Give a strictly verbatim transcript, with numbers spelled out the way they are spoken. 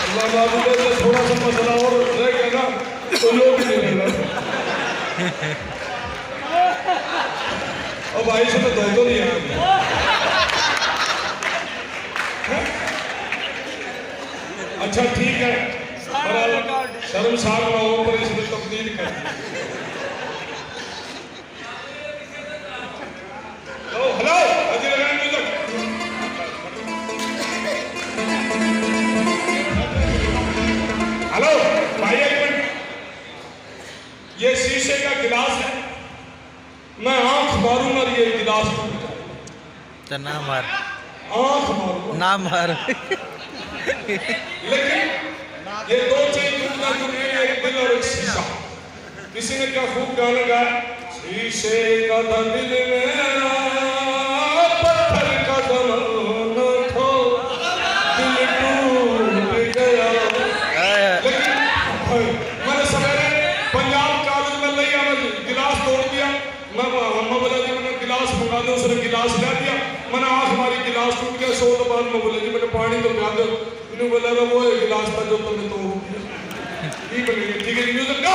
अल्लाह माबूद है, तो थोड़ा सा मसला और रह गया ना, तो लोग भी नहीं लेना। अब भाई से तो दो तो नहीं आया। अच्छा, ठीक है, पर शर्मसार ना हो, पर इसने तब्दील कर दी। हेलो, हेलो, अजी लगाएं म्यूजिक। हेलो, भाई, एक मिनट। ये शीशे का गिलास है, मैं आंख मारूंगा और ये गिलास टूट जाएगा। तो ना मार। आंख मारूंगा। ना मार। लेकिन ये दो चीज टूटना जरूरी है, एक दिल और एक शीशा। किसी ने क्या खूब गाना गाया, शीशे का था दिल मेरा, पत्थर का जमाना था, दिल टूट गया। लेकिन मैंने सवेरे पंजाब कॉलेज में ले आया, गिलास तोड़ दिया। मैं, मैं बोला जी, मैंने गिलास मंगा दो, उसने गिलास ला दिया। मैंने आंख मारी, गिलास टूट गया। सौ के बाद मैं बोला जी, मैंने पानी तो पिला दो। इन्होंने बोला, वो ये गिलास था जो तुमने तोड़ दिया। ठीक है, ठीक है जी, म्यूजिक का।